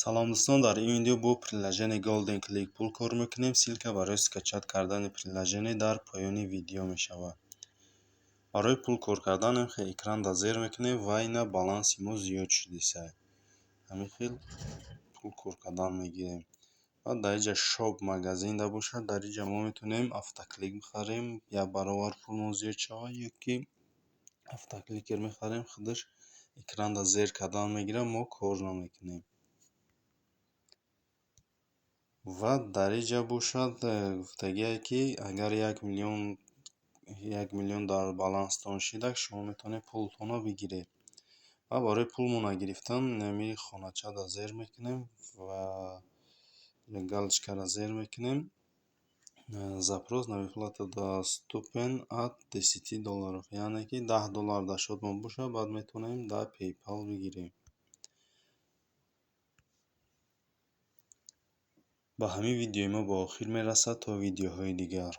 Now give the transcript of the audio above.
Салом, дӯстон! Дар ин видео бо приложение Golden Click пул кор мекунем. Ссылка барои скачать кардани приложение дар поёни видео мешавад. Барои пул кор кардан хел экранро зер мекунем ва ина баланси мо зиёд шудиса. Ҳамин хел пул кор кардан мегирем. Ва дар инҷа шоп, магазин да бошад, дар инҷа мо метавонем автоклик бихарем, як баробар пулмон зиёд шавад, ё ки автокликер мехарем, худаш экранро зер кардан мегирад, мо кор намекунем. Ва дар инҷа бошад, гуфтагие, ки агар 1 миллион, 1 миллион дар баланстон шида, шумо метавонед пултонро бигиред. Ва барои пулмонро гирифтан ҳамин хоначаро зер мекунем ва галочкаро зер мекунем. Запрос на выплату доступен от 10 долларов, яъне ки 10 доллар дар счётмон бошад, баъд метавонем дар PayPal бигирем. Ба ҳамин видеои мо ба охир мерасад. То видеоҳои дигар.